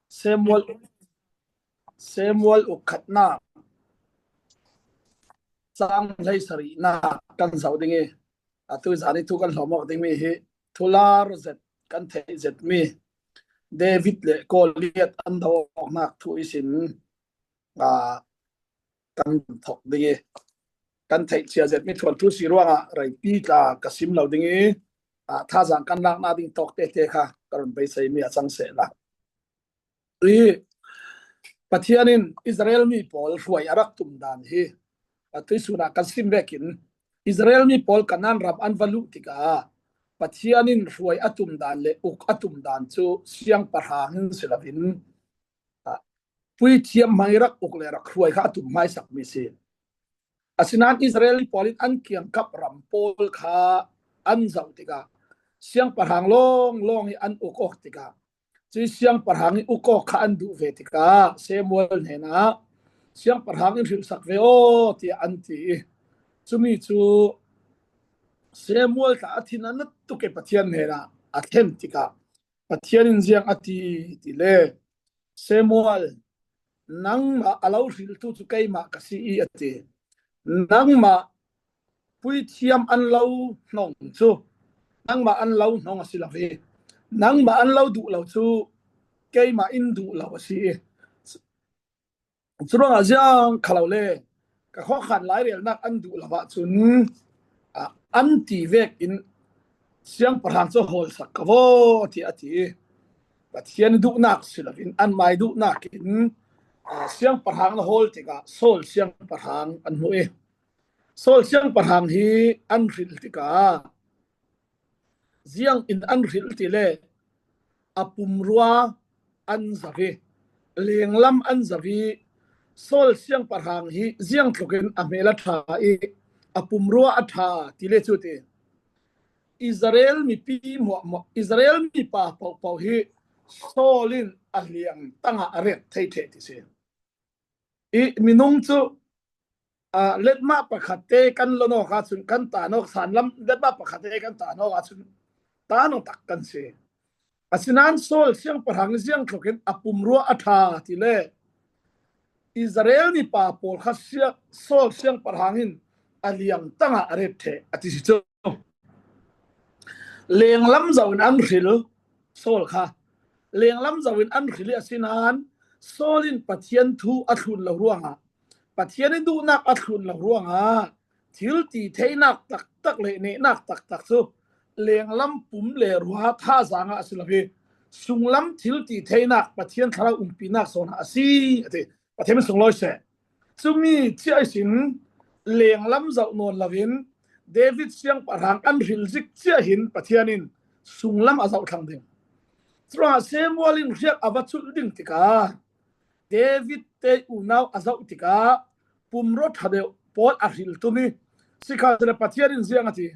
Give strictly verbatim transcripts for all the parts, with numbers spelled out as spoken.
Samuel, Samuel uk khatna, chang hleisarihna kan zoh ding hi. A tu zani thu kan hlawm awk ding mi hi, thular zet kan theih zet mi David le Goliath an do awknak thu ihsin, a, kan thok ding hi. Kan theih chia zet mi thuanthu si ruangah reipi tla ka sim lo ding hi. A, thazang kan lakna ding tawk tete kha ka run beisei mi a cang sehla. Hi, Pathian in Israel mi pawl hruai a rak tum dan hi a tuisun ah kan sim vekin, Israel mi pawl Kanaan ram an va luh tikah Pathian in hruai a tum dan le uk a tum dan cu siangpahrang in si loin, a, puithiam hmang ih rak uk le rak hruai kha a tum hmaisak mi si. Asinain Israel pawl in an kiangkap ram pawl kha an zoh tikah siangpahrang lawnglawng ih an uk awk tikah, cuih siangpahrang ih uk awk kha an duh ve tikah Samuel hnenah, "Siangpahrang in hrilhsak ve aw," tiah an ti ih, cumi cu Samuel tla a thin a nat tuk ih Pathian hnenah a thlen tikah Pathian in ziang a ti ti le, "Samuel, nangmah a lo hriltu cu keimah ka si ih," a ti. "Nangmah puithiam an lo hnong cu nangmah an lo hnong a si lo ih, nangmah an lo duh lo cu keimah in duh lo a si ih, curuangah ziang kha lo le ka khuakhan lairelnak an duh lo ahcun, a, an ti vekin siangpahrang cu hawlsak ka vaw," tiah a ti. Pathian duhnak si loin anmai duhnak in, a, siangpahrang na hawl tikah Saul siangpahrang an hmuh ih, Saul siangpahrang hi an hrilh tikah ziang in an hrilh ti le a pumrua an zoh ih, lenglam an zoh ih, Saul siangpahrang hi ziang tlukin a hmel a ṭha ih a pumrua a ṭha ti le cu ti. Israel mipi hmuahhmuah, Israel mipa pohpoh hi Saul in a hliang tangah a ret thei ṭheh ti si. Ih minung cu, aa, letmah pakhat te kan lon awk ahcun kan tan awk, sanlam letmah pakhat te kan tan awk ahcun tan awk tak kan si. Asinain Saul siangpahrang ziang tlukin a pumrua a ṭha ti le Israel mipa pawl kha siang, Saul siangpahrang in a hliang tangah a ret ṭheh a ti si cu. Lenglam zoh in an hril Saul kha. Lenglam zoh in an hril ih asinain Saul in Pathian thu a thlun lo ruangah, Pathian ih duhnak a thlun lo ruangah, thil ti theinak taktak le nehnak taktak cu lenglam pum le rua thazang ah a si lo hi, sunglam thil ti theinak Pathian thlarau umpinak sawn ah a si, a ti. Pathian min sunglawi seh. Cumi cia ihsin lenglam zoh nawn loin David siangpahrang an hril zik cia hin Pathian in sunglam a zoh thlang ding. Curuangah Samuel in hriak a va culh ding tikah David te unau a zoh tikah pumrua ṭha deuh pawl a hril tum ih, sikhalsehla Pathian in ziang a ti.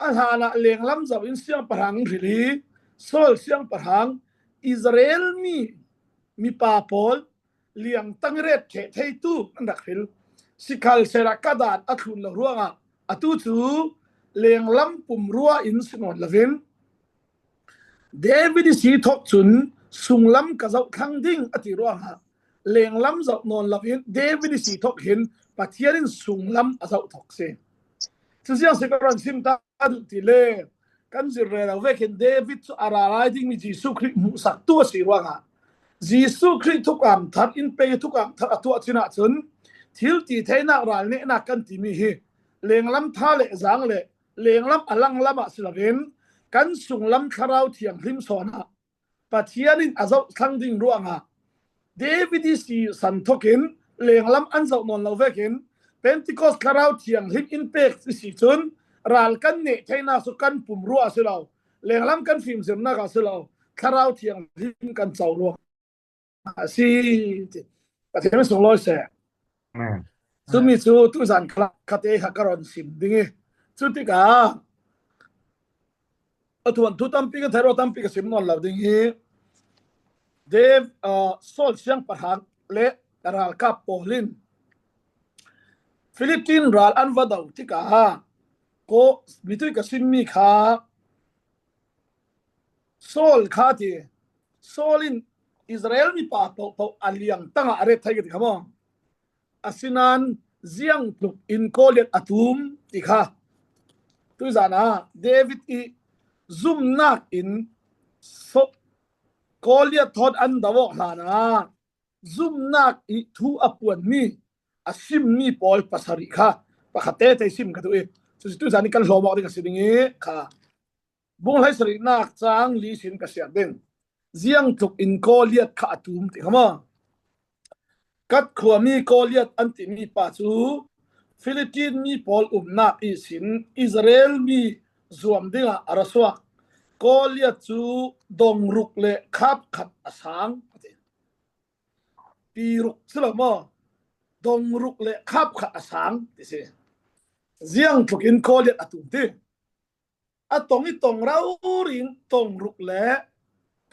A hlanah lenglam zoh in siangpahrang hril hi, Saul siangpahrang Israel mi mipa pawl liangtang ret ṭheh theitu an rak hril. Sikhalsehla ka dan a thlun lo ruangah atu cu lenglam pumrua in si nawn loin David ih si thok cun sunglam ka zoh thlang ding a ti ruangah lenglam zoh nawn loin David ih si thok hin Pathian in sunglam a zoh thok si. Cuziang si ka ron sim ta duh ti le kan zir rero vekin David cu a ra lai dingmi Jesuh Khrih hmuhsaktu a si ruangah Jesuh Khrih thukam thar in pei thukam thar a tuah cin ahcun thil ti theinak ral nehnak kan timi hi lenglam tha le zang le lenglam a langlam ah si loin kan sunglam Thlarau Thianghlim sawn ah Pathian in a zoh thlang ding ruangah David ih si san thokin lenglam an zoh nawn lo vekin Pentecost Thlarau Thianghlim in pek ih si cun ral kan neh theinak cu kan pumrua a si lo, lenglam kan fimzirnak a si lo, Thlarau Thianghlim kan co ruang a si ti. Pathian min sunglawi seh. Amen. Cumi cu tuzan kha, khate kha ka ron sim ding ih, cutikah a thuanthu tampi ka theih rua, tampi ka sim nawn lo ding ih, Dave, aa, Saul siangpahrang le a ralkap pawl in Filistin ral an va do tikah ko mitui ka simmi kha Saul kha ti, Saul in Israel mipa pohpoh a liangtangah a ret thei ka ti kha maw? Asinan ziang tluk in Goliath a tum ti kha. Tuizana David i zumnak in so Goliath thawn an do awk hlana zumnak i thu a puanmi a simmi pawl pasarih kha pakhat tete sim ka duh i, cucu tuizan i kan hlawm awk ding a si ding i kha. Bung hleisarihnak cang li sin ka siar ding. Ziang tluk in Goliath kha a tum ti kha maw? Gat khuami Goliath an timi pa cu Philitin mi pawl umnak ihsin Israel mi zuam dingah a ra suak. Goliath cu dongruk le khap khat a sang a ti. Piruk si lo maw? Dongruk le khap khat a sang ti si. Ziang tluk in Goliath a tum ti. A tong i tong rori in dongruk le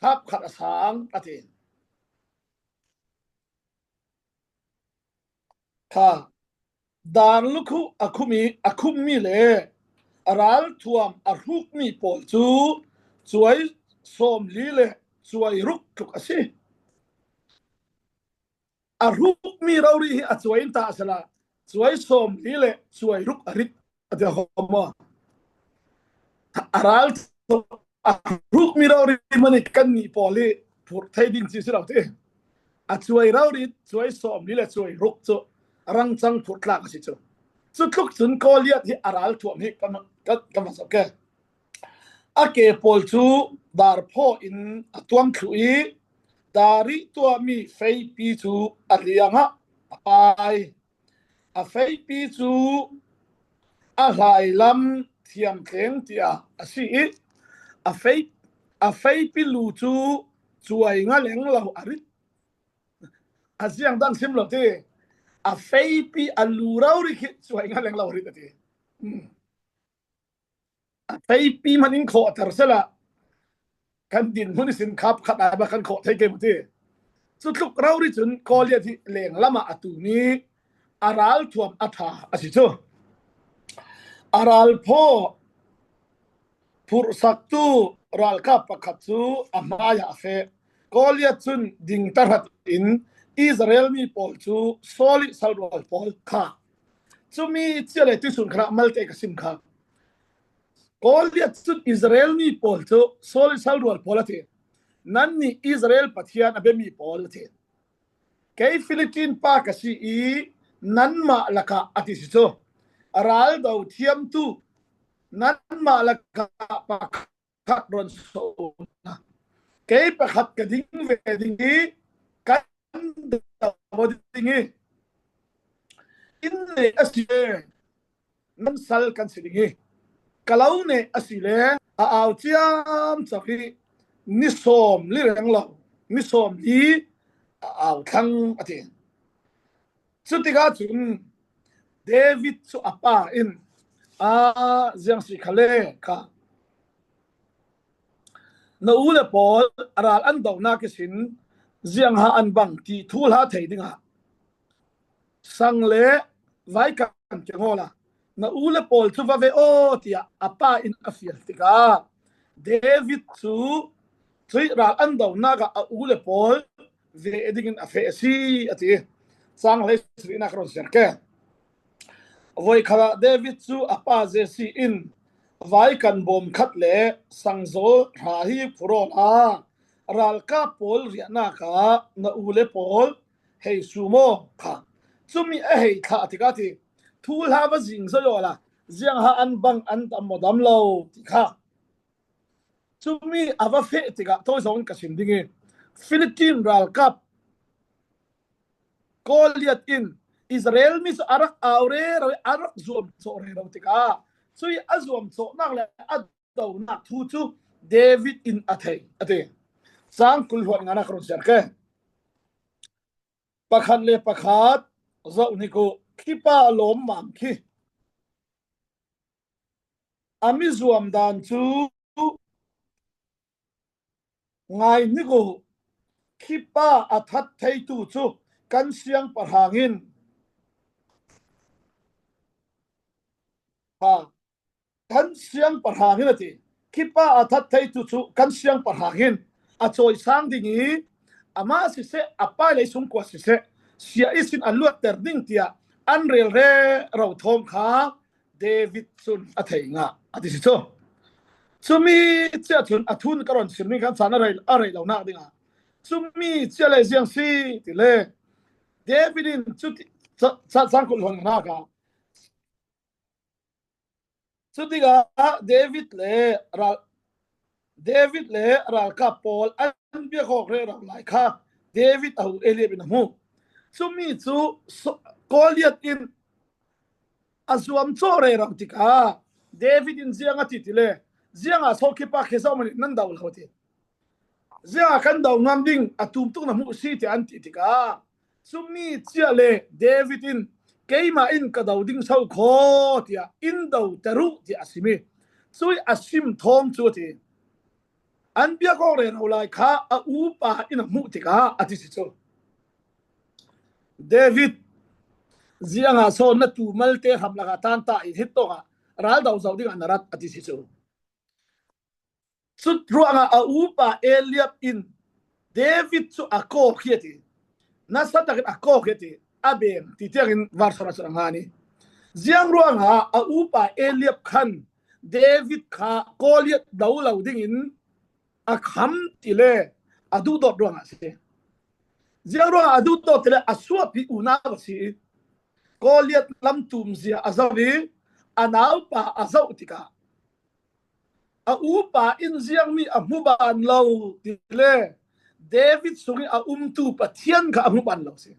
khap khat a sang a ti. Kha, dan lukhu a khumi a khummi le a ralthuam a hrukmi pawl cu cuai sawmli le cuai ruk tluk a si. A hrukmi rori hi a cuai in ta a si la, cuai sawmli le cuai ruk a rit a ti a hawm maw? A ral a hrukmi rori mani kannih pawl hi phurh thei ding ci si lo ti. A cuai rori cuai sawmli le cuai ruk cu a rangcang phurh tlak a si cu. Cu tluk cun Goliath hi a ralthuam hi kan, kan, kan va zoh ke. A ke pawl cu dar phaw in a tuam thluh i, dar i tuahmi feipi cu a liangah a pai. A feipi cu a hlailam thiamtleng tiah a si i, a fei, a feipi lu cu cuai nga leng lo a rit. A ziang dan sim lo ti. A feipi a lu rori khi cuai nga leng lo a rit a ti. Hmm. A feipi hman in khawhter sela kan dinhmun ihsin khap khat ai ba kan khawh thei ke mu ti. Cu tluk rori cun Goliath hi lenglam ah a tum i a ralthuam a ṭha a si cu. A ralphaw phurhsaktu ralkap pakhat cu a hmaiah a feh. Goliath cun ding tahratin Israel mi pawl cu Saul i salrual pawl kha. Cumi cia le tuisun kha malte ka sim kha. Goliath cun Israel mi pawl cu Saul i salrual pawl a ti. Nannih Israel Pathian a biami pawl a ti. Kei Philitin pa ka si i nanmah lakah a ti si cu. A raldo thiamtu nanmah lakah pakhat ron so. Kei pakhat ka ding ve ding i kan do ding i in le a si le nan sal kan si ding i ka lo ne a si le a au ciam cak i ni sawm li reng lo, ni sawm li a au thlang a ti. Cutikah cun David cu a pa in a ziang si kha le kha na u le pawl a ral an donak ihsin ziangha an bang ti thuhla thei dingah sang le vai kan keng awla na u le pawl cu va ve aw tiah a pa in a fial tikah David cu cuih ral an donak ah a u le pawl ve dingin a feh a si a ti. Cang hleisarihnak ron ser ke. Voikhat ah David cu a pa Jesse in vai kan bawm khat le sangzawl hra hi phur awla ralkap pawl riahnak ah na u le pawl hei sum aw kha. Cumi a hei thlah tikah ti thuhla va zing zoi awla ziangha an bang an dam maw dam lo ti kha. Cumi a va feh tikah thawi zong ka sim ding i Philitin ralkap Goliath in Israel mi cu a rak au rero i a rak zuam cawh rero tikah cui a zuam cawhnak le a donak thu cu David in a thei a ti. Cang kul hluan nganak run siar ke. Pakhat le pakhat zoh hnik uh, khipa lawmmam khi a mizuam dan cu ngai hnik uh, khipa a that theitu cu kan siangpahrang in ha, kan siangpahrang in a ti. Khipa a that theitu cu kan siangpahrang in a cawisang ding i amah siseh, a pailei sungkua siseh, sia ihsin a luatter ding tiah an rel rero thawng kha David cun a thei ngah a ti si cu. Cumi cia cun a thun ka rawn sim ding khan caan a rei, a rei lonak dingah cumi cia le ziang si ti le David in cuti ca-, ca-, cangkulh hluan nganak ah Cutikah David le ral, David le ralkap pawl an biak awk rero lai kha David a u Eliab in a hmuh. Cumi cu Goliath in a zuam cawh rero tikah David in ziang a ti ti le, ziangah sawhkhipa khi zohman in nan do lo a ti. Ziangah kan do ngam ding a tum tuk na hmuh si tiah an ti tikah, cumi cia le David in, "Keimah in ka do ding so khaw," tiah, "In do ter uh," tiah a sim i, cui a sim thawng cu a ti. An biak awk rero lai kha a upa in a hmuh tikah a ti si cu. David, ziangah so na tuu malte hram lakah tanta in hitawkah ral do zo dingah na rat a ti si cu. Cut ruangah a upa Eliab in David cu a kawk hi a ti. Nasa takin a kawk hi a ti. A beng ti tiangin varsar a cun a ngan i. Ziang ruangah a upa Eliab khan David kha Goliath do lo dingin a kham ti le a duhdawt ruangah a si. Ziang ruangah a duhdawt ti le a suahpi unau a si i. Goliath lamtum zia a zoh i a naupa a zoh tikah a upa in ziangmi a hmu ban lo ti le David sungih a umtu Pathian kha a hmu ban lo si.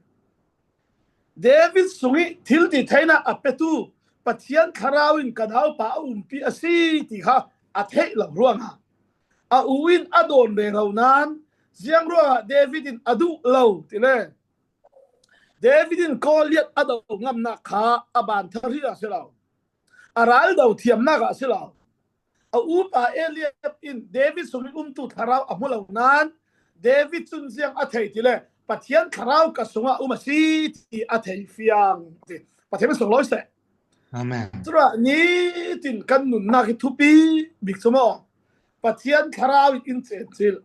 David sungih thil ti theinak a petu Pathian Thlarau in ka naupa a umpi a si ti kha a theih lo ruangah a u in a dawn rero nain ziang ruangah David in a duh lo ti le David in Goliath a do ngamnak kha a ban thar hi a si lo. A ral do thiamnak ah a si lo. A upa Eliab in David sungih umtu thlarau a hmu lo nain David cun ziang a thei ti le Pathian thlarau ka sungah um a si ti a thei fiang ti. Pathian min sunglawi seh. Amen. Cura nitin kan nunnak hi thupi bik cu maw? Pathian thlarau in in cencil.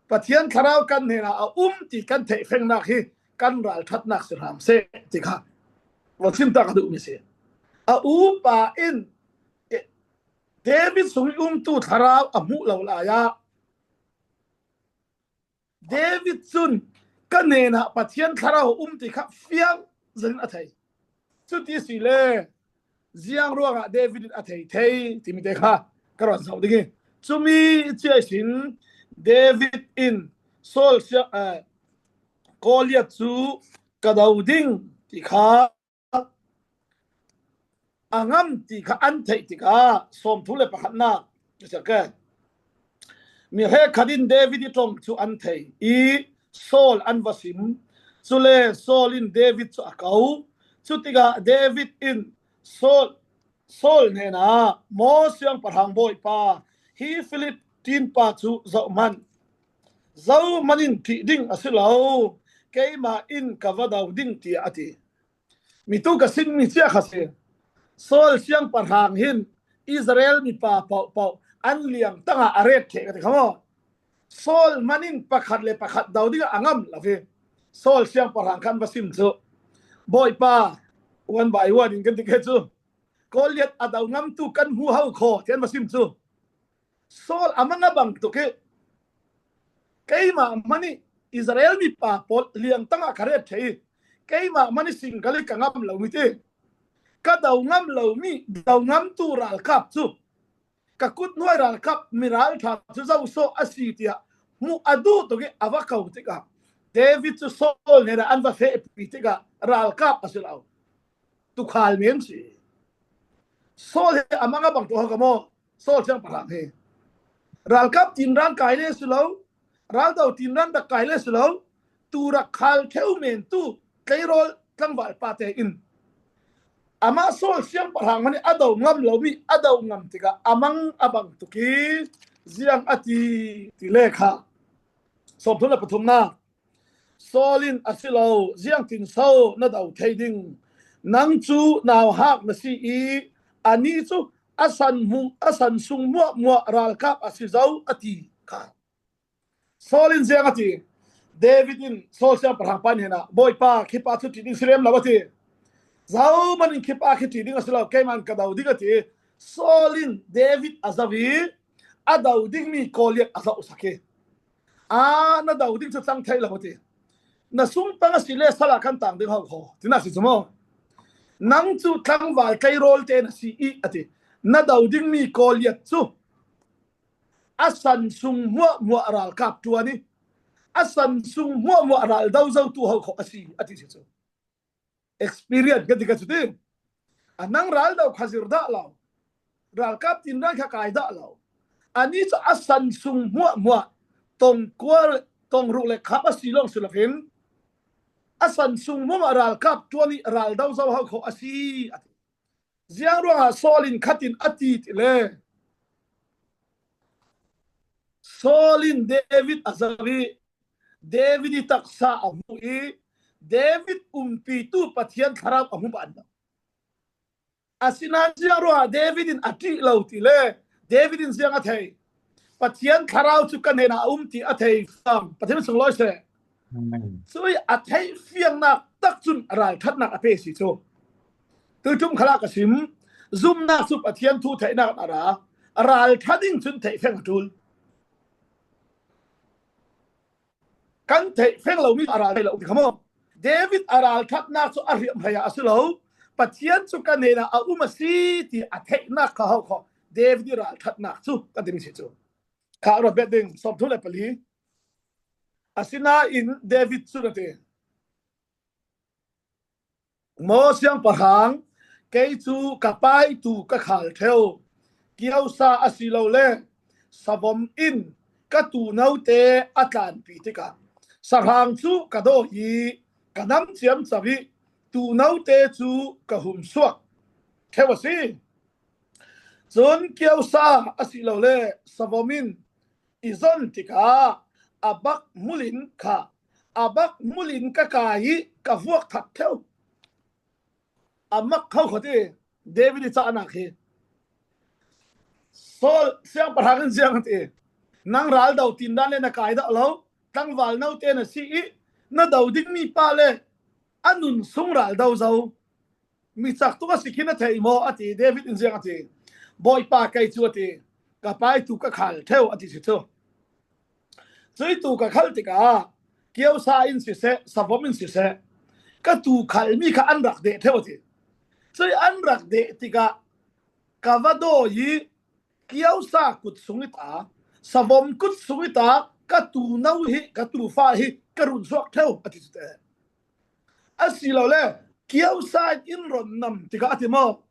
Pathian thlarau kan hnenah a um ti kan theihfengnak hi kan ralṭhatnak si hram seh ti kha va chim tak a duhmi si. A upa in, eh, David sungih umtu thlarau a hmuh lo lai ah David cun ka hnenah Pathian thlarau a um ti kha fiang zan in a thei. Cuti si le ziang ruangah David in a thei thei timi te kha ka rawn zoh ding i, cumi cia ihsin David in Saul siang, eh, Goliath cu ka do ding ti kha a ngam ti kha an theih tikah sawmthum le pakhatnak a si ke. Mi hrekkhat in David i ṭong cu an thei i Saul an va sim. Cule Saul in David cu a ko. Cutikah David in Saul, Saul hnenah, "Maw siangpahrang bawipa, hi Filistin pa cu zohhmanh, zohhmanh in ṭih ding a si lo, keimah in ka va do ding," tiah a ti. Mi tu ka sinmi cia kha si. Saul siangpahrang hin Israel mipa paohpaoh an liangtangah a ret kheh ka ti kha maw? Saul hmanh in pakhat le pakhat do dingah a ngam lo hi. Saul siangpahrang kha an va sim cu, "Bawipa, one by one in kan ti ke cu, Goliath a do ngamtu kan hmu ho khaw," tiah an va sim cu. Saul a mang a bang tuk i, "Keimah hmanh ih Israel mipa pawl liangtangah ka ret ṭheh i, keimah hmanh ih single ih ka ngam lomi ti, ka do ngam lomi do ngamtu ralkap cu ka kut hnuai ralkap mi ralṭha cu zo sawh a si," tiah hmuh a duh tuk i a va ko tikah David cu Saul hnenah an va fehpi tikah ralkap a si lo. Tukhal men si. Saul hi a mang a bang tuk ho ka maw? Saul siangpahrang hi. Ralkap tinran kai le si lo, raldo tinran rak kai le si lo, tu rak khal theu men tu tleirawl tlangval pate in amah Saul siangpahrang hmanh ih a do ngam lomi a do ngam tikah a mang a bang tuk i ziang a ti ti le kha. Sawmthum le pathumnak. Saul in, "A si lo, ziangtin so na do thei ding? Nang cu nauhak na si i, ani cu a san hmung, a san sung hmuahhmuah ralkap a si zo," a ti kha. Saul in ziang a ti? David in Saul siangpahrang pa hnenah, "Bawipa, khitpa cu ṭih ding si lem lo," a ti. "Zohmanin khitpa khi ṭih ding a si lo, keiman ka do ding," a ti. Saul in David a zoh i a do dingmi Goliath a zohsak i, "A, na do ding cu cang thei lo," a ti. "Na sung pang a si le sal ah kan tang ding ho kho," tinak si cu maw? "Nang cu tlangval tleirawl te na si i," a ti. "Na do dingmi Goliath cu a san sung hmuahhmuah ralkap ṭuan i, a san sung hmuahhmuah ral do zotu ho kho a si," a ti si cu. Experience kan ti kha cutin, a nang ral do kha zir dah lo, ralkap tinran kha kai dah lo. Ani cu a san sung hmuahhmuah tong kua, tong ruk le khap a si lawng si loin, a san sung hmuahhmuah ralkap ṭuan i ral do zo ho kho a si, a ti. Ziang ruangah Saul in khatin a ti ti le, Saul in David a zoh i, David i taksa a hmuh i, David umpitu Pathian Thlarau a hmu ban lo. Asinain ziang ruangah David in a ṭih lo ti le, David in ziang a thei? Pathian Thlarau cu ka hnenah a um ti a thei fiang. Pathian sunglawi seh. Amen. Cui a theih fiangnak tak cun ralṭhatnak a pe si cu. Tuiṭum khalah ka sim, zumnak cu Pathian thu theihnak in a ra, ralṭha ding cun theih feng a ṭul. Kan theih feng lomi a ral thei lo ti kha maw? David a ralṭhatnak cu a hriamhrei ah a si lo. Pathian cu ka hnenah a um a si ti a theihnak kha ho kho. David i ralṭhatnak cu kan timi si cu. Kha ruat bet ding, sawmthum le pali. Asinain David cu na ti, "Maw siangpahrang, kei cu ka paitu ka khal ṭheu, kiosa asilole savom in ka tuunote a tlanpi tikah sahrang cu ka dawi i ka nam ciamco i tuunote cu ka humsuak ṭheu a si. Cun kiosa asilole savom in i zon tikah a bak mulin kha, a bak mulin ka kai i ka vuak that ṭheu." A mak kho kho ti, David i cahnak hi. Saul siangpahrang in ziang a ti, "Nang ral do tindan le na kai dah lo, tlangval note na si i na do dingmi pa le a nun sung ral do zo mi cak tuk a si khin a thei maw?" a ti. David in ziang a ti? "Bawipa, kei cu," a ti, "ka paitu ka khal ṭheu," a ti si cu. Cui tuu ka khalh tikah kiosa in siseh, savom in siseh, ka tuu khalmi kha an rak deh ṭheu a ti. Cui an rak deh tikah ka va dawi i kiosa kut sung i ta, savom kut sung i ta, ka tuuno hi, ka tuufa hi ka runsuak ṭheu a ti cu te. Asilole kiosa in in ron nam tikah a ti maw?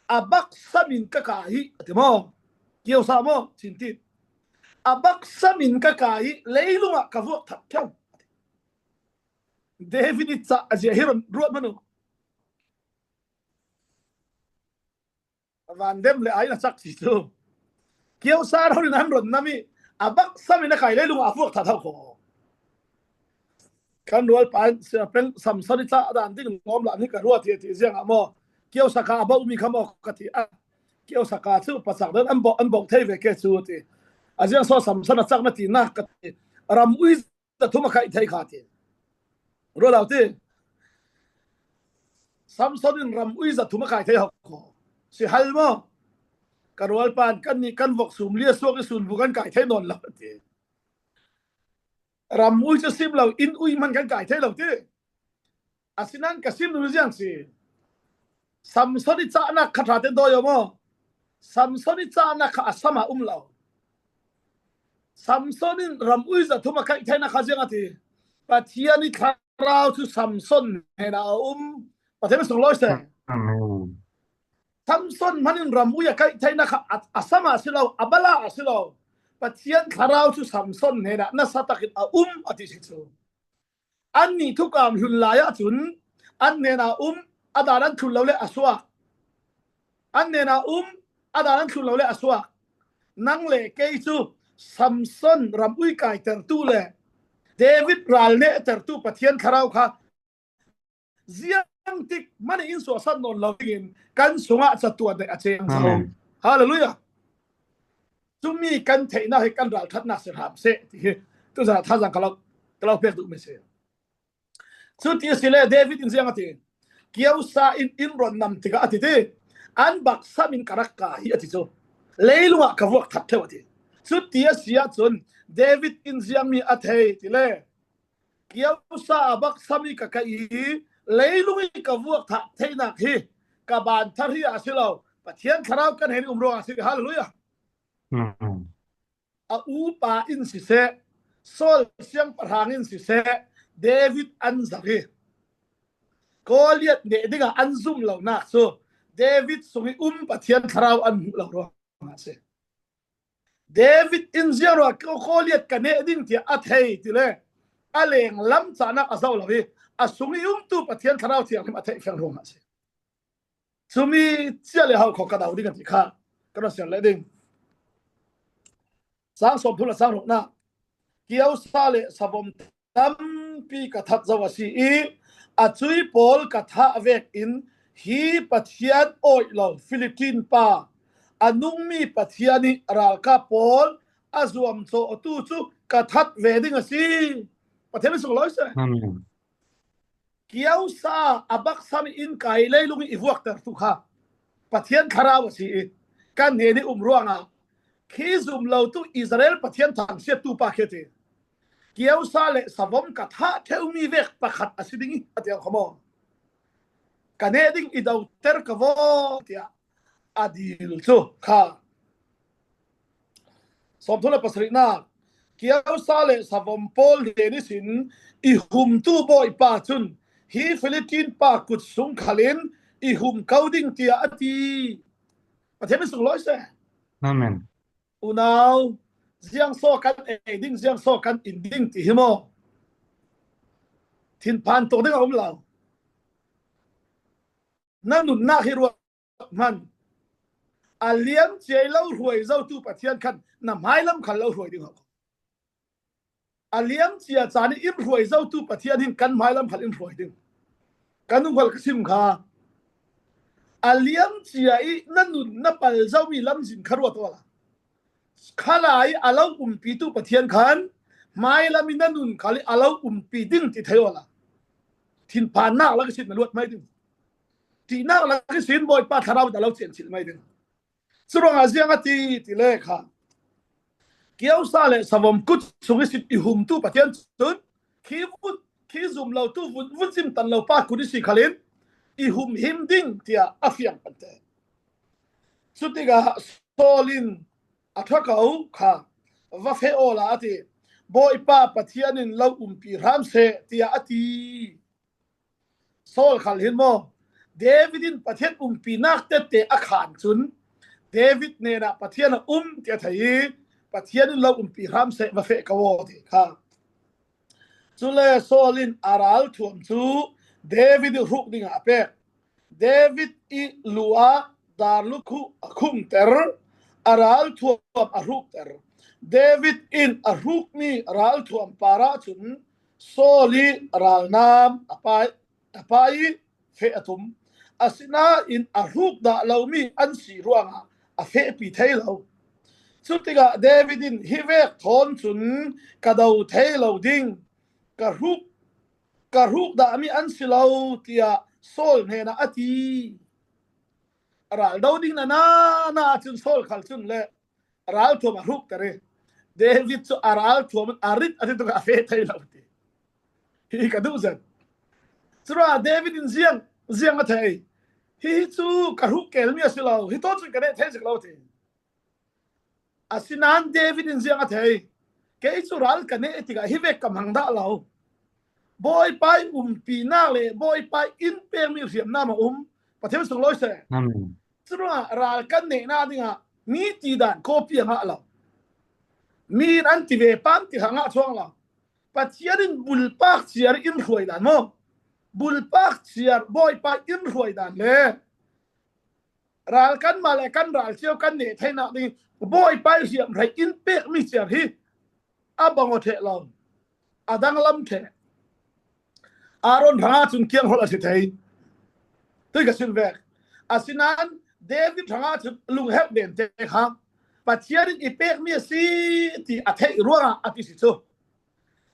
A bak sam in ka kai hi a ti maw? Kiosa maw? Cin ti. A bak sam in ka kai hi, leilung ah ka vuak that ṭheu. David i cah a zia hi ron ruat hmanh uh. Van dem le ai na cak si cu. Kiosa ron in an ron nam i a bak sam in a kai, leilung ah a vuak that ho kho. Kan rualpa in, "Samson i cah dan ding lawm lah ni ka ruat hi," a ti ziang ah maw? Kiosa ka a bauh mi kha maw ka ti a. Kiosa ka cu pacak dan an bauh, an bauh thei ve ke cu ti. A ziang so Samson a cak na ti nak ka ti. Ram ui zathum a kaih thei kha ti. Ruat lo ti. Samson in ram ui zathum a kai thei ho kho. Si hal maw? Ka rualpa in, "Kan nih kan vok sum lia suak i sun bu kan kai thei nawn lo," a ti. Ram ui cu sim lo, inn ui hmanh kan kai thei lo ti. Asinain ka sim duhmi ziang si, Samson i cahnak kha ṭha tein dawi aw maw? Samson i cahnak kha a sam ah um lo. Samson in ram ui zathum a kaih theinak kha ziang a ti? Pathian i thlarau cu Samson hnenah a um. Pathian sunglawi seh. Amen. Samson hmanh in ram ui a kaih theinak kha a, a sam ah a si lo, a bala ah a si lo. Pathian thlarau cu Samson hnenah nasa takin a um a ti si cu. Annih thukam hlun lai ahcun an hnenah um, a dan an thlun lo le a suak. An hnenah um, a dan an thlun lo le a suak. Nang le kei cu Samson ram ui kaitertu le David ral nehtertu Pathian thlarau kha ziangtik hmanh in suahsan nawn lo dingin kan sungah catuan deuh a ceng zo. Amen. Hallelujah. Cumi kan theihnak hi kan ralṭhatnak si hram seh ti hi tuzan ah thazaang ka lo. Ka lo pek duh message. Cuti a si le David in ziang a ti. Kiosa in in ron nam tikah a ti ti. An baksam in ka rak ka hi a ti cu. Leilungah ka vuak that theu a ti. Cuti a si ahcun David in ziangmi a thei ti le. Kiosa a baksam i ka kaih i leilung i ka vuak that theinak hi ka ban thar hi a si lo. Pathian thlarau kan hei um ruang a si. Hallelujah. A upa in siseh, Saul siangpahrang in siseh, David an zak i Goliath neh dingah an zum lonak cu David sung i um Pathian thlarau an hmuh lo ruangah a si. David in ziang ruah Goliath ka neh ding tiah a thei ti le a lenglam cahnak a zoh lo i a sung i umtu Pathian thlarau thianghlim a theih fiang ruangah a si. Cumi cia le hau kho ka dau ding a ti kha ka rak sian leh ding. Sang sawmthum le sang ruknak. Kiosa le savom tampi ka that zo a si i a cui pawl ka thah vek in hi Pathian awih lo Philippine pa a nungmi Pathian i ralkap pawl a zuam cawtu cu ka that ve ding a si. Pathian sung lawi seh. Kiosa a baksam in kai leilung i vuaktertu kha Pathian thlarau a si i kan hnen i um ruangah khi zum lo tu Israel Pathian thangsiattu pa khi a ti. Kiosa le savom ka thah theumi vek pakhat a si ding i a tiang kho maw? Ka neh ding i doter ka vaw tiah a dil cu kha. Sawmthum le pasarihnak. Kiosa le savom pawl hnen ihsin i humtu Bawipa cun hi Philippine pa kut sung khalin i hum ko ding tiah a ti. Pathian min sung lawi seh. Amen. Unau, ziangsaw kan ei ding, ziangsaw kan in ding ti hi maw? Thinphan tuk ding a um lo. Na nunnak hi ruat hman. A liam ciai lo hruai zotu Pathian khan na hmailam khal lo hruai ding hau. A liam cia caan i in hruai zotu Pathian hin kan hmailam khal in hruai ding. Kan ungkal ka sim kha. A liam cia i na nun na pal zomi lamzin kha ruat awla. Khalai a lo umpitu Pathian khan hmailam i na nun khal i a lo umpi ding ti thei awla. Thinphannak lak i sin na luat mai ding. Ṭihnak lak i sin Bawipa thlarau in a lo cianchilh mai ding. Curuangah ziang a ti ti le kha. Kiosa le savom kut sung i sin i humtu Pathian cun khi vun, khi zum lo tu vun, vun zim tan lo pa kut i si khalin i hum him ding tiah a fiang pante. Cutikah Saul in a ṭha ko kha va feh awla a ti. Bawipa Pathian in lo umpi hram seh tiah a ti. Saul khal hin maw? David in Pathian umpinak tette a khan cun David hnenah Pathian a um tiah thei i Pathian in lo umpi hram seh va feh ko aw ti kha. Cule Saul in a ralthuam cu David ih hruk dingah a pek. David ih lu ah darlukhu a khungter, a ralthuam a hrukter. David in a hrukmi ralthuam parah cun Saul ih ralnam a pai, a pai ih feh a tum. Asinain a hruk dah lomi an si ruangah a fehpi thei lo. Cutikah David in, "Hi vek thawn cun ka do thei lo ding, ka hruk, ka hruk dahmi an si lo," tiah Saul hnenah a ti. A ral do ding na na na cun Saul khal cun le ralthuam a hrukter i David cu a ralthuam in a rit a ti tuk a feh thei lo ti. Hi ka duh zet. Curuangah David in ziang, ziang a thei. Hi, hi cu ka hruk kelmi a si lo. Hi tawh cun ka neh thei zik lo ti. Asinain David in ziang a thei. Kei cu ral ka neh tikah hi vek ka hmang dah lo. Bawipa ih umpinak le Bawipa ih in pekmi hriamnam a um. Pathian sunglawi seh. Amen. Curuangah ral kan nehnak dingah mi tidan kawpi a ngah lo. Mi in an ti ve pam ti kha ngah chuang lo. Pathian in bulpak ciar in hruai dan maw? Bulpak ciar Bawipa in hruai dan le ral kanmah le kan ral cio kan neh theinak ding Bawipa ih hriamhrei in pekmi ciar hi a bang aw ṭheh lo, a danglam ṭheh. Aaron hrangah cun kianghrolh a si thei. Tui ka sin vek. Asinain David hrangah cun lungherh dente kha Pathian in i pekmi a si ti a theih ruangah a ti si cu.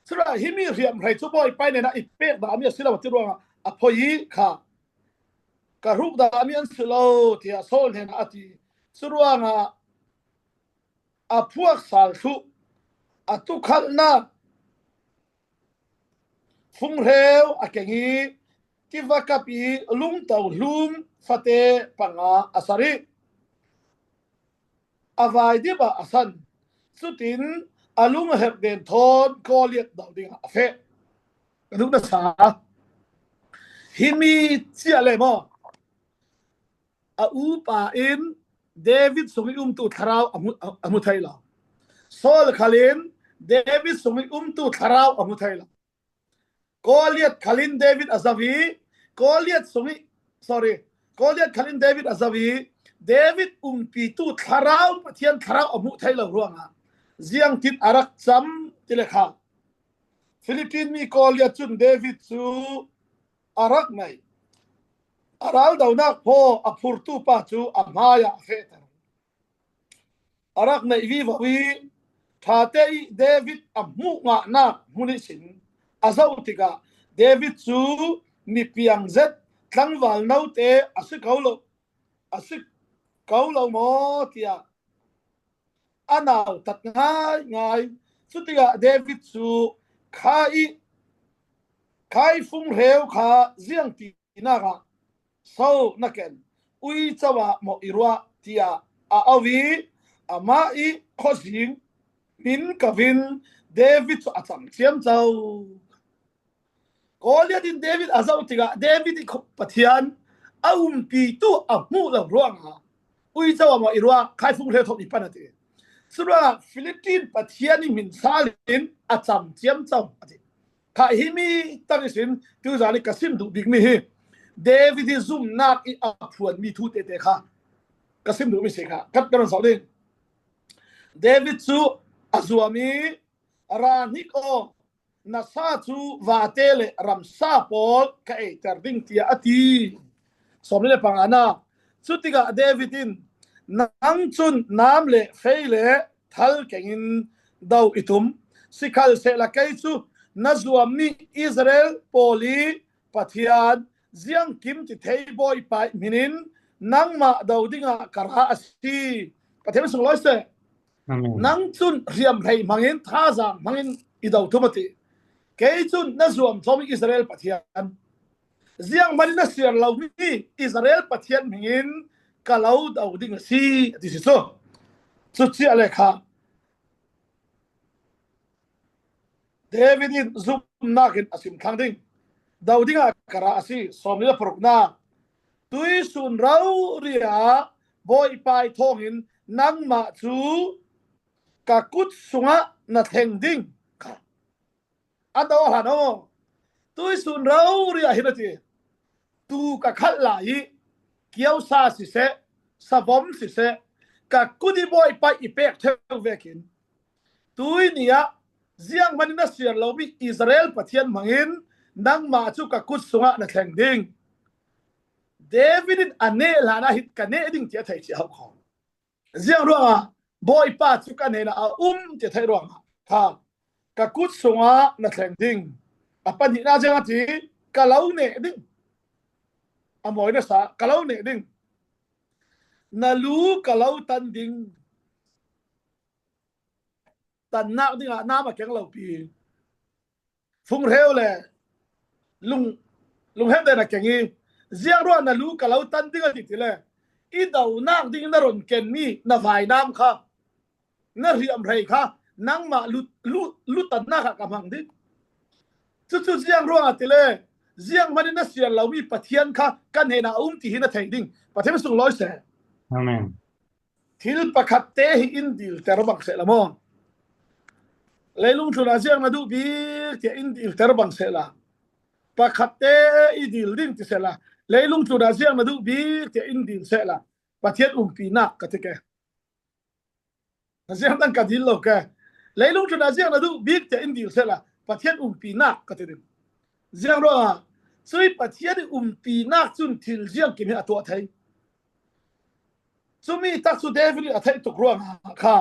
Curuangah himi hriamhrei cu Bawipa hnenah i pek dah mi a si lo a ti ruangah a phoih i kha, ka hruk dah mi an si lo, tiah Saul hnenah a ti. Curuangah a phuak sal thluh, a tukhalhnak funghreu a keng i tiva kap i lungto hlum fate panga a sar i a vai dip ah a san. Cutin a lung a herh den thawn Goliath do dingah a feh. Ka duh na sa. Himi ciah le maw? A upa in David sung i umtu thlarau a hmu, a, a hmu thei lo. Saul khalin David sung i umtu thlarau a hmu thei lo. Goliath khalin David a zoh i, Goliath sung i, sorry, Goliath khalin David a zoh i, David umpitu thlarau, Pathian thlarau a hmuh thei lo ruangah ziangtin a rak cam ti le kha. Philistine mi Goliath cun David cu a rak naih. A raldonak phaw a phurtu pa cu a hmaiah a fehter. A rak naih vivo i ṭhate i David a hmuh ngahnak hmun ihsin a zoh tikah David cu mipiang zet, tlangval note a si ko lo, a si ko lo maw tiah a nautat ngaingai. Cutikah David cu kha i, kha i funghreu kha ziangtinak ah so na ken, uico ah maw i ruah tiah a au i amah i khuazing hmin ko in David cu a cam ciamco. Goliath in David a zoh tikah David i Pathian a umpitu a hmuh lo ruangah uico ah maw i ruah, kha i funghreu thawk i pan a ti. Curuangah Philistine pathian i hmin sal in a cam ciamco a ti. Kha himi tak ihsin tuzan i ka sim duh bikmi hi David i zumnak i a phuanmi thu tete kha ka sim duhmi si kha kat ka run zoh ding. David cu a zuam i, "Ra hnik aw, na sa cu vate le ramsa pawl ka eiter ding," tiah a ti. Sawmli le pangana. Cutikah David in, "Nang cun nam le fei le thal kengin do i tum. Sikhalsehla kei cu na zuammi Israel pawl i Pathian, ziangkim ti thei Bawipa i hmin in nangmah do dingah ka ra a si." Pathian sunglawi seh. Amen. "Nang cun hriamhrei hmangin, thazaang hmangin i do tum," a ti. "Kei cun na zuamcawmi Israel Pathian, zianghman in na siar lomi Israel Pathian hmingin ka lo do ding a si," a ti si cu. Cucia le kha David in zumnak in a sim thlang ding. "Do dingah ka ra a si." Sawmli le paruknak. "Tuisun rori ah Bawipa i thawngin nangmah cu ka kut sungah na thleng ding." Kha a do a hlan aw. "Tuisun rori ah hin," a ti. "Tuu ka khalh lai i kiosa siseh, savom siseh, ka kut i Bawipa i pek ṭheu vekin, tui ni ah zianghman in na siar lomi Israel Pathian hmangin nangmah cu ka kut sungah na thleng ding." David in a neh hlan ah hin ka neh ding tiah thei cia hau kho. Ziang ruangah Bawipa cu ka hnenah a um ti theih ruangah kha, "Ka kut sungah na thleng ding." A pahnihnak ziang a ti, "Ka lo neh ding." A mawi nasa, "Ka lo neh ding. Na lu ka lo tan ding." Tannak dingah nam a keng lopi, funghreu le lung, lunghem den a keng i, "Ziang ruah na lu ka lo tan ding," a ti ti le, i donak ding na run kenmi na vainam kha, na hriamhrei kha nangmah lu, lu, lu tannak ah ka hmang ding. Cucu ziang ruangah ti le, zianghman in na siar lomi Pathian kha ka hnenah a um ti hi na thei ding. Pathian sunglawi seh. Amen. Thil pakhat te hi in dilter bang sehla maw? Leilung tlunah ziang na duh bik tiah in dilter bang sehla, pakhat te i dil ding ti sehla, leilung tlunah ziang na duh bik tiah in dil sehla, Pathian umpinak ka ti ke. Na ziang dang ka dil lo ke. Leilung tlunah ziang na duh bik tiah in dil sehla, Pathian umpinak ka ti ding. Ziang ruangah cui Pathian i umpinak cun thil ziangkim hi a tuah thei. Cumi tak cu David in a theih tuk ruangah kha,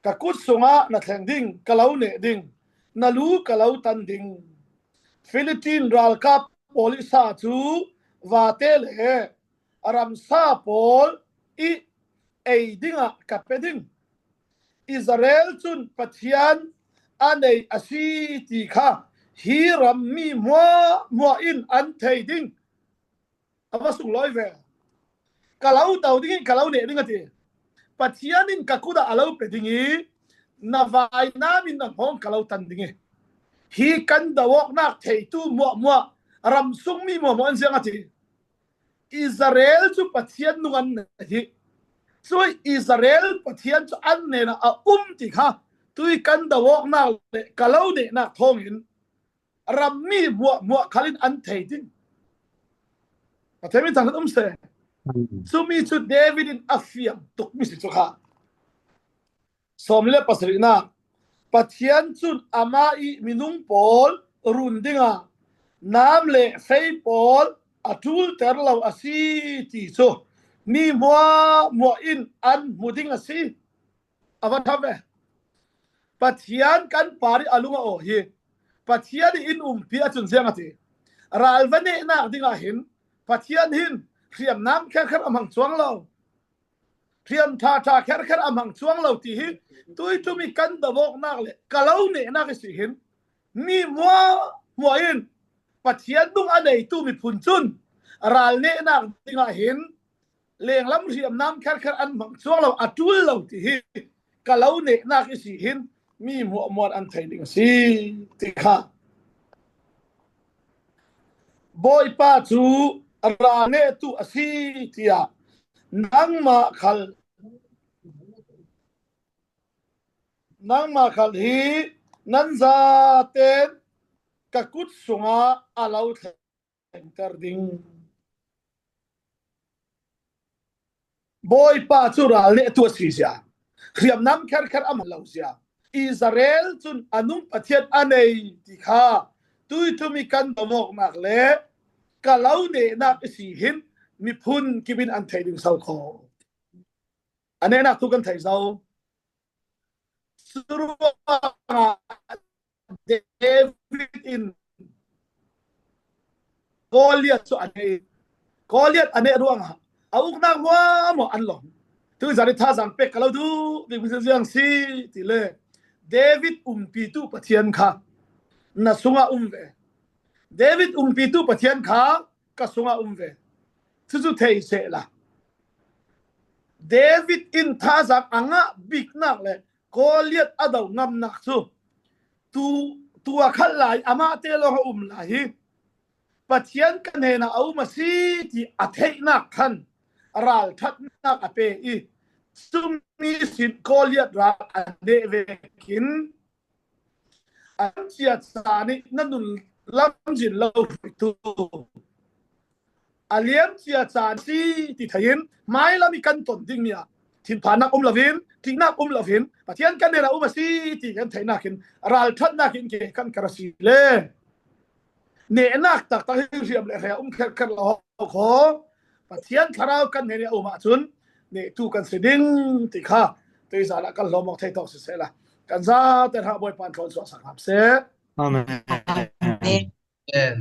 "Ka kut sungah na thleng ding, ka lo neh ding. na lu ka lo tan ding. Philippine ralkap pawl i sa cu vate le ramsa pawl i ei dingah ka pe ding. Israel cun Pathian a nei a si ti kha hi ram mi hmuahhmuah in an thei ding. A va sunglawi ve. Ka lo do ding i ka lo neh ding a ti. Pathian in ka kut ah a lo pe ding i na vainam in na hngawng ka lo tan ding i. Hi kan do awknak theitu hmuahhmuah, ram sung mi hmuahhmuah an ziang a ti. Israel cu Pathian nung an nei hi. Cui Israel Pathian cu an hnenah a um ti kha tui kan do awknak le ka lo nehnak thawngin ram mi hmuahhmuah khal in an thei ding. Pathian min thangṭhat um seh. Cumi cu David in a fiang tukmi si cu kha. Sawmli le pasarihnak. Pathian cun amah i minung pawl run dingah nam le fei pawl a ṭulter lo a si ti cu mi hmuahhmuah in an hmu ding a si. A va ṭha ve. Pathian kan par i a lung a aw hi. Pathian i in umpi ahcun ziang a ti. Ral va nehnak dingah hin Pathian hin hriamnam kherkher a hmang cuang lo. Hriam ṭhaṭha kherkher a hmang cuang lo ti hi tui ṭum i kan do awknak le ka lo nehnak i si hin mi hmuahhmuah in Pathian nung a neitu miphun cun ral nehnak dingah hin lenglam hriamnam kherkher an hmang cuang lo, a ṭul lo ti hi ka lo nehnak i si hin mi hmuahhmuah an thei ding a si ti kha. Bawipa cu ral nehtu a si tiah nangmah khal, nangmah khal hi nan zaten ka kut sungah a lo thleng ter ding. Bawipa cu ral nehtu a si zia, hriamnam kherkher a hmang lo zia, Israel cun a nung Pathian a nei ti kha tui ṭum i kan do awknak le ka lo nehnak i si hin miphun kip in an thei ding so kho. A nehnak tu kan thei zo. Curuangah David in Goliath cu a neh. Goliath a neh ruangah a uknak hmuahhmuah an lawm. Tu zan i thazaang pek ka lo duh ding mi ziang si ti le David umpitu Pathian kha na sungah um ve. David umpitu Pathian kha ka sungah um ve. Cucu thei sehla. David in thazaang a ngah biknak le Goliath a do ngamnak cu tu, tu a khalh lai, amah te lawng a um lai hi. Pathian ka hnenah a um a si ti a theihnak khan ralṭhatnak a pe i cumi sin Goliath ral a neh vekin a liamcia caan nih na nun lamzin lo hruaitu a liamcia caan si ti thei in hmailam i kan ton dingmi ah thinphannak um loin, ṭihnak um loin Pathian kan hnenah um a si ti kan theihnak in ralṭhatnak in ke kan kar a si le nehnak taktak hi hriam le hre a um kherkher lo kho. Pathian Thlarau kan hnen i a um ahcun nehtu kan si ding ti kha tuizan ah kan hlawm awk thei tawk sisehla kan zate hna Bawipa in thlawn suahsak hram seh. Amen. Amen.